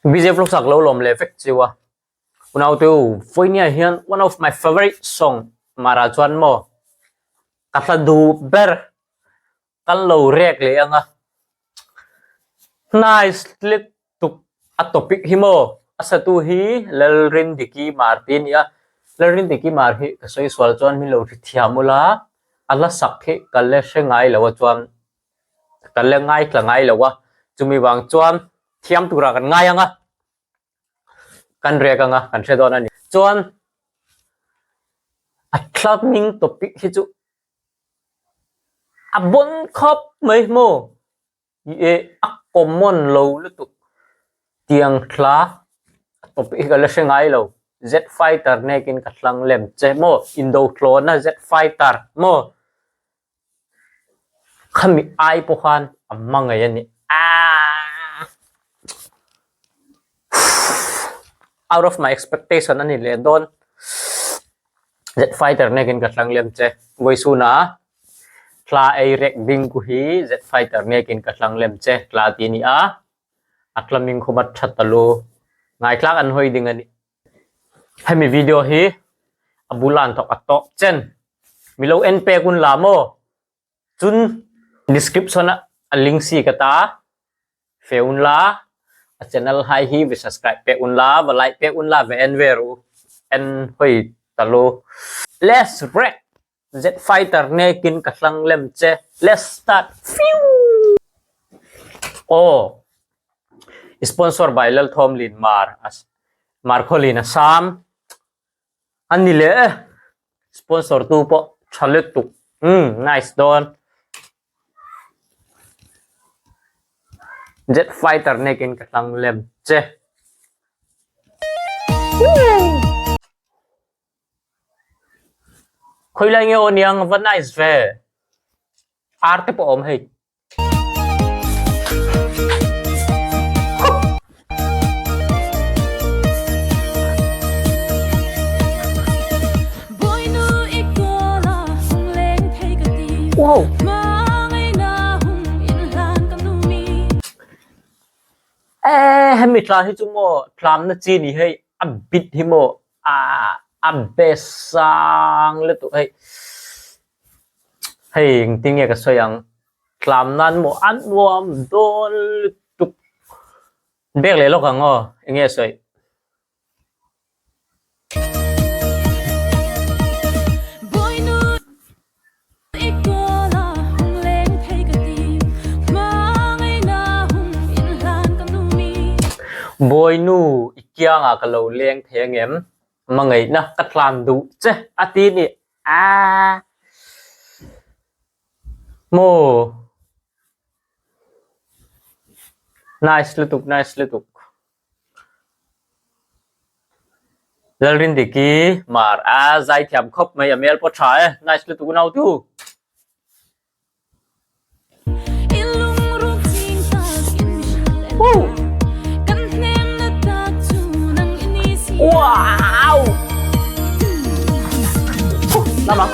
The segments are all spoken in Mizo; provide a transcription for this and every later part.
BJ vlog sak lo lawm leh vek chiu a. Unau te u, vawinia hian one of my favorite song mara chuan maw ka hla duh ber kan lo rek leh ang a. Nice lutuk a topic hi maw a satu hi Lalrindiki Mar tih a ni a. Lalrindiki Mar hi ka sawi sual chuan min lo hrethiam ula a hla sak hi ka la hre ngai lo a chuan ka la ngaithla ngai lo a chumi vang chuan thiam turah kan ngai ang a kan rek ang a kan hre dawn a ni chuan a thla hming topic hi chu a bawn khawp mai maw ih a common lo lutuk tiang thla a topic hi ka la hre ngai lo z fighter hnekin ka hlang lem che maw indo hlawhna z fighter maw. Khami ai pawh khan a hmangaih a ni. Aaa! Out of my expectation a ni leh dawn. Z fighter nekin ka hlang lem che. Vawisuna hla ei rek ding ku hi Z fighter nekin ka hlang lem che hla ti a ni a. A tlaming khum a tha ta lu. Ngaithlak an hawi ding a ni. Hemi video hi a bula an thawk a tawp chen milo en pek hun la maw chun description ah a link si ka ta fe hun la a channel hai hi va subscribe pek hun la va like pek hun la va en ve ru en hawi ta lu let's wreck Z fighter nekin ka hlang lem che let's start fiuuu aw sponsor by Lalthawmlin Mar Mar Khawlin Assam a ni leh e sponsor tu pawh tha lutuk umm nice dawn Z fighter nekin ka hlang lem che. Khawilai nge aw niang va nice ve ar te pawh a awm hei. Wow. Eh hemi tla hi chu maw tlamna chi ni hei a bit hi maw ah a be sang lutuk hei hei engtin nge ka sawi ang tlam nan maw a nuam dawn lutuk bek leh lawk ang aw eng nge a sawi. Bawinu i kiangah ka lo leng thei angem? Hmangaihna ka tlan duh che a ti ni a maw? Nice lutuk nice lutuk. Lalrindiki mar a zaithiam khawp mai a hmel pawh tha e nice lutuk nau tu. Wow! Lama.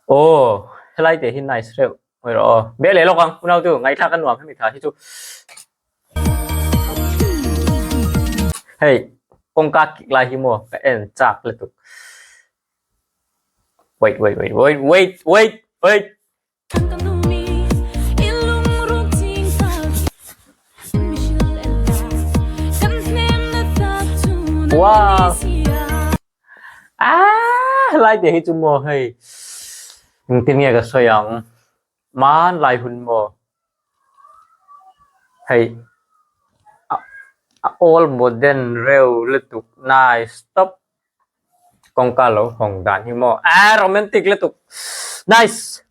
Aw helai te hi nice reuh mai rawh aw be leh lawk ang unau chu ngaihthlak a nuam hemi tha hi chu hei kawngka kik lai hi maw ka en chak lutuk wait wait wait wait wait wait wait Wow! Ah, helai te hi chu maw hei engtin nge ka sawi ang hmanlai hun maw hei a old modern reuh lutuk nice tawp. Kawngka lo hawng dan hi maw ah romantic lutuk nice.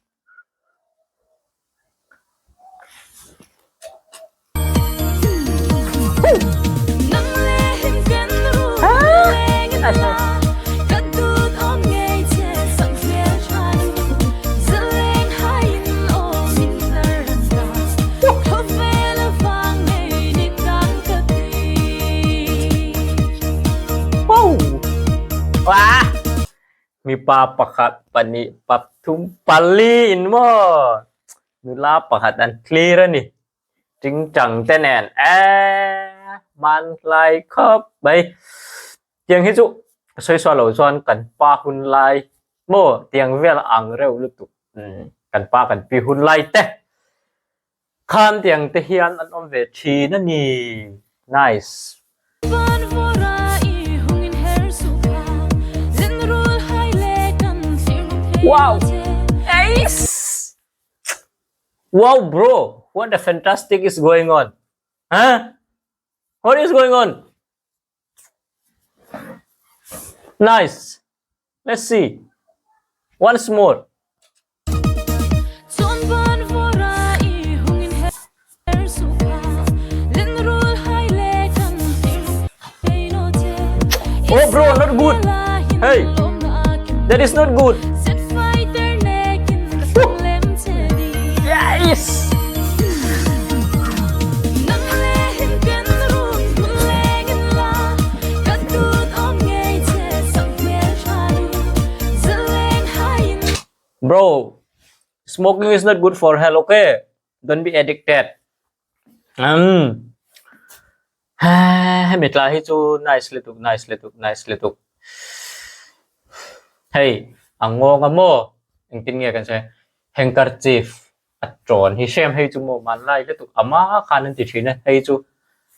Mipa pakhat, pahnih, pathum, pali in maw nula pakhat an clear a ni. Tingtang te nen eeh hmanlai khawp mai. Tiang hi chu ka sawi sual lo chuan kan pa hun lai maw tiang vel ang reuh lutuk kan pa kan pi hun lai te khan tiang te hian an awm ve thin a ni. Nice. Wow! Nice! Wow bro! What the fantastic is going on? Huh? What is going on? Nice. Let's see. Once more. Oh bro, not good. Hey, that is not good. Yes. Bro, smoking is not good for health, okay? Don't be addicted. Um. Hemi tla hi chu nice lutuk, nice lutuk, nice lutuk. Hei, a ngawng a maw? Engtin nge kan sawi? Handkerchief a tawn hi hrem hei chu maw hmanlai lutuk ama khan an ti thin a hei chu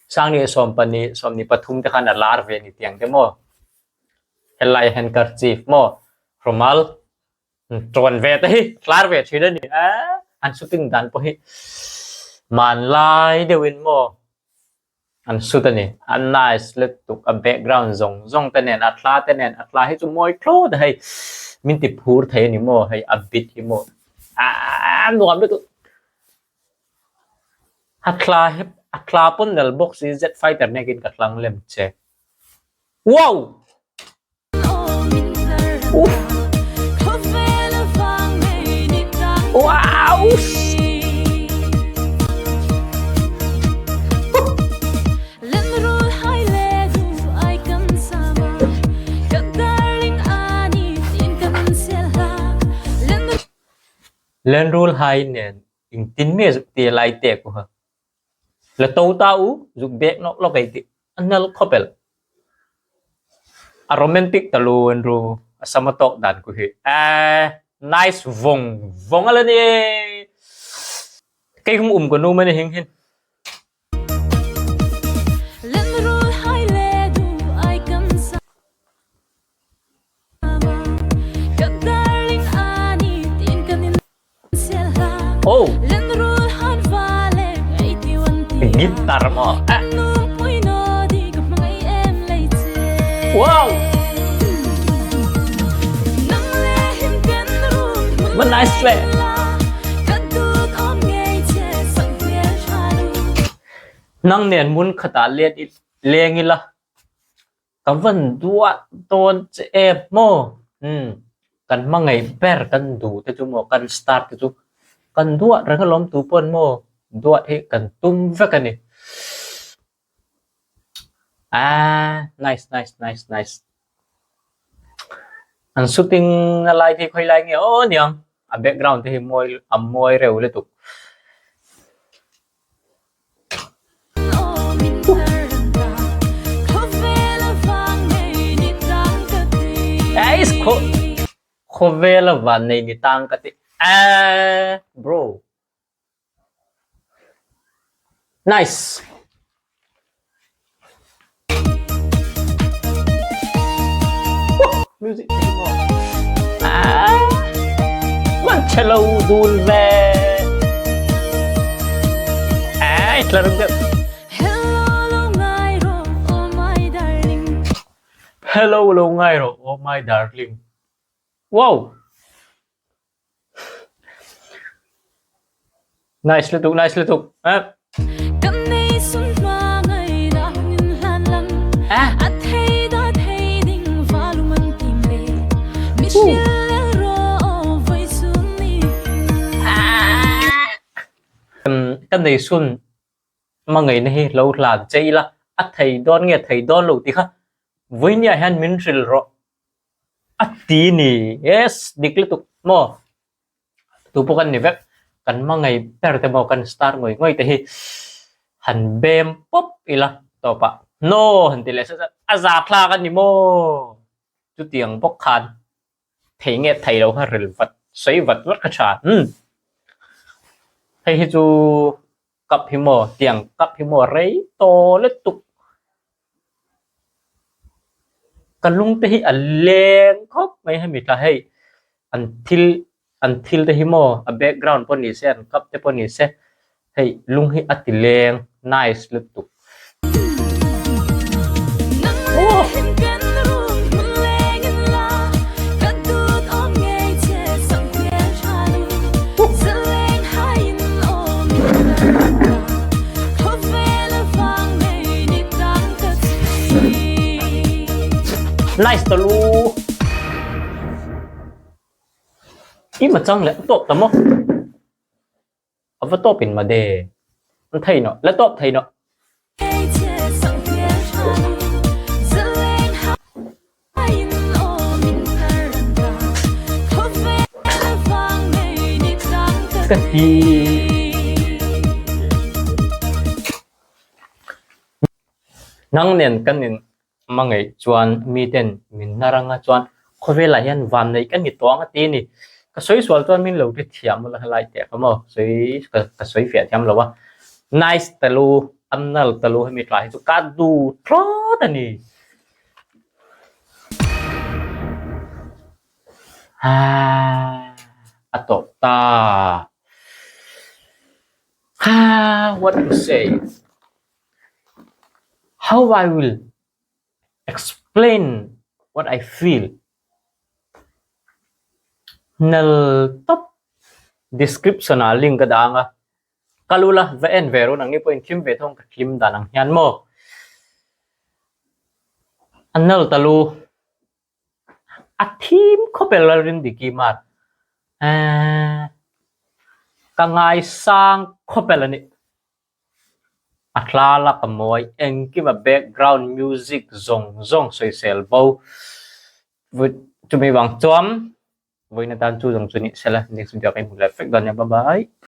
Sangni 12 23 te khan a lar ve ni tiang te maw helai handkerchief maw rumal tawn ve te hi lar ve thin a ni a an shooting dan pawh hi hmanlai deuhin maw. An sut a ni. A nice lutuk a background zawng zawng te nen a thla te nen a thla hi chu mawi thlawt a hei min ti phur thei a ni maw hei a bit hi maw aaa nuam lutuk a thla hi a thla pawn nal bawk si Z fighter nen khin ka hlang lem che wow! Wow! Lenrul hai nen engtin nge zuk ti lai te ku ha. La to ta u zuk bek nawk lawk ei tih a nal khawp el. A romantic ta lu an ru a sama tawk dan ku hi eh nice vawng vawng a la ni kei hum um ka nu mai ni hing hin. Oh! Guitar maw? Ah! Wow! Mà nice le. Nang nen mun khata let leng ila. Ka van duah dawn che em maw? Umm, kan hmangaih ber kan duh te chu maw, kan start te chu kan duah reng alawm tu pawn maw duah hi kan tum vek a ni. Aaa nice nice nice nice. An shooting na lai te hi khawi lai nge aw niang a background te hi mawi a mawi reuh lutuk. Guys, kho khawvel a van nei ni tang ka ti eh bro. Nice. Music Ah, man chelo dun ve. Ai, tlarung deuh. Hello lo ngai rawh, oh my darling. Wow. Nice lutuk, nice lutuk. Eh. Eh. Ka nei sun mangaihna hi lo hlan che ila a thei dawn nge thei dawn lo tih kha vawinia hian min hrilh rawh. A ti ni. Yes, dik lutuk maw? Tu pawh kan ni vek. Kan hmangaih ber te maw kan star ngawih ngawih te hi han bem pawp ila tawpah no han ti leh sat sat a za thlak a ni maw? Chutiang bawk khan thei nge thei lo kha ril vat sawi vat vat kha tha. Umm hei hi chu kap hi maw tiang kap hi maw rei tawh lutuk. Ka lung te hi a leng khawp mai hemi tla hei an thil an thil te hi maw a background pawh ni se an kap te pawh ni se hei lung hi a ti leng nice lutuk. Nice ta lu. I ma chang leh tawp ta maw? A va tawp in ma de. An thei nawh, la tawp thei nawh. Ka ti. Nang nen kan in hmangaih chuan miten min hnar anga chuan khawvelah hian van neih ka ni tawh ang a ti a ni. Ka sawi sual chuan min lo ri thiam ula helai teh ka maw sawi ka sawi fiah thiam lo a. Nice talu Amnal talu hemi tlai hi chu ka duh thlawt a ni. Haa a tawp ta. Haa what to say. How I will explain what I feel. Nal tawp description ah link ka dah ang a. Ka lu la va en ve ru nangni pawhin thlim ve thawng ka thlim dan ang hian maw. A nal ta lu a thim khawp e Lalrindiki mar eeh ka ngaisang khawp e la ni. A hla la ka mawi engkim a background music zawng zawng sawisel bo chumi vang chuan vawiin atan chu zawng chu ni sela next video ah ka inhmu leh vek dawn nia bye bye.